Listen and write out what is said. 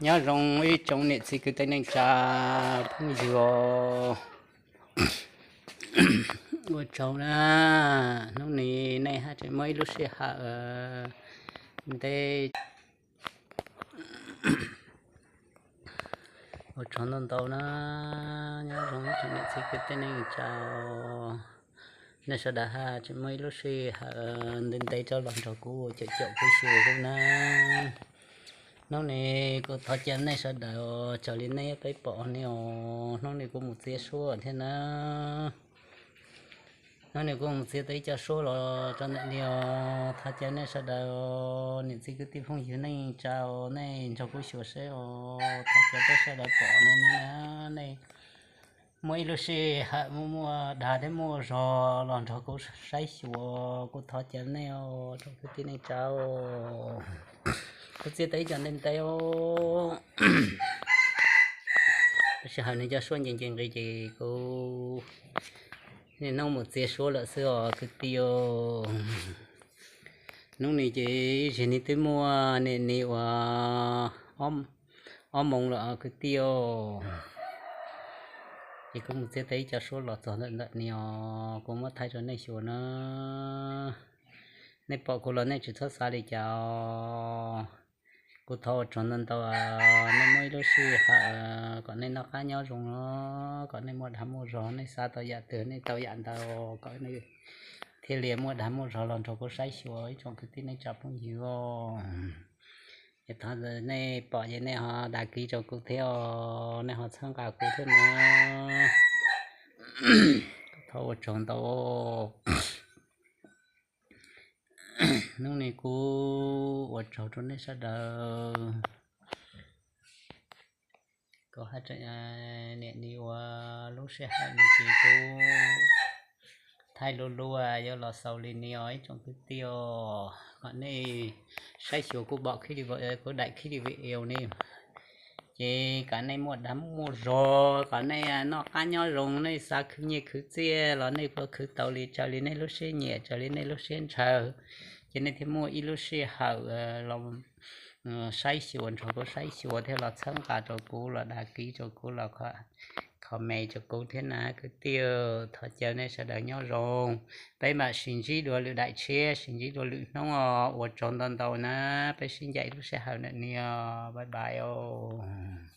Nyob zoo ib tsoom niam txiv kwv tij neej tsa phooj ywg, ua tsaug na. Hnub no nej haj tseem muaj ib lub sij hawm ntev, ua tsaug ntau ntau na. Nyob zoo ib tsoom niam txiv kwv tij neej tsa, nej sawv daws haj tseem muaj ib lub sij hawm ntev ntev rov los nrog kuv caum caum kuv xyuas kuv na. Hnub no kuv thov caw nej sawv daws, raws li nej peb pom ne os, hnub no kuv mus txiav suab thiab na. Hnub no kuv mus txiav tau ib co suab los rau ntawm no os, thov caw nej sawv daws, niam txiv kwv tij phooj ywg neej tsa, nej nrog kuv xyuas seb os, thov caw peb sawv daws pom ne na. Nej muaj ib lub sij hawm muaj muaj dag thiab muaj zog los nrog kuv saib xyuas, kuv thov caw nej os, tsoom kwv tij neej tsa. Kuv txiav tau ib co ntev ntev os. Lub sij hawm no cov suab nce nce nqis ces kuv niaj hnub mus txiav suab lawm xwb os kwv tij. Hnub no ces ib zig no twb muaj niaj hnub uas ob moos lawm os kwv tij. Ces kuv mus txiav tau ib co suab los txog ntawm ntawm no os, kuv muab thaij rau nej xyuas na. Nej pom kuv los nej tsis txhob xav li cas. Kuv thov ua tsaug ntau ntau, nej muaj ib lub sij hawm kom nej noj qab nyob zoo, kom nej muaj dag muaj zog, nej xav tau yam twg nej tau yam ntawd, kom nej thiaj li muaj dag muaj zog los nrog kuv saib xyuas ib tsoom kwv tij neej tsa phooj ywg. Ces thov nej pom ces nej ho dag kiv rau kuv thiab os, nej ho txhawb nqa kuv thiab na. Thov ua tsaug ntau. Hnub no kuv ua tsaug rau nej sawv daws. Kuv haj tseem niaj hnub ua lub sij hawm no ces kuv thaij lub luag yuav los xaus li no os ib tsoom kwv tij os, kom nej saib xyuas kuv pom kuv daim clip video ne. Ces kom nej muaj dag muaj zog, kom nej noj qab nyob zoo, nej xav khwv nyiaj khwv txiaj los nej puas khwv tau li raws li nej lub siab nyiam, raws li nej lub siab ntshaw. Ces nej thiaj muaj ib lub sij hawm los saib xyuas, nrog kuv saib xyuas thiab los txhawb nqa rau kuv, los dag kiv rau kuv, los comment rau kuv thiab na kwv tij. Thov caw nej sawv daws nyob zoo. Peb mam sib ntsib dua lwm daim tshiab, sib ntsib dua lwm hnub os. Ua tsaug ntau ntau na, peb sib ncaim lub sij hawm ntawm no os. Bye bye os.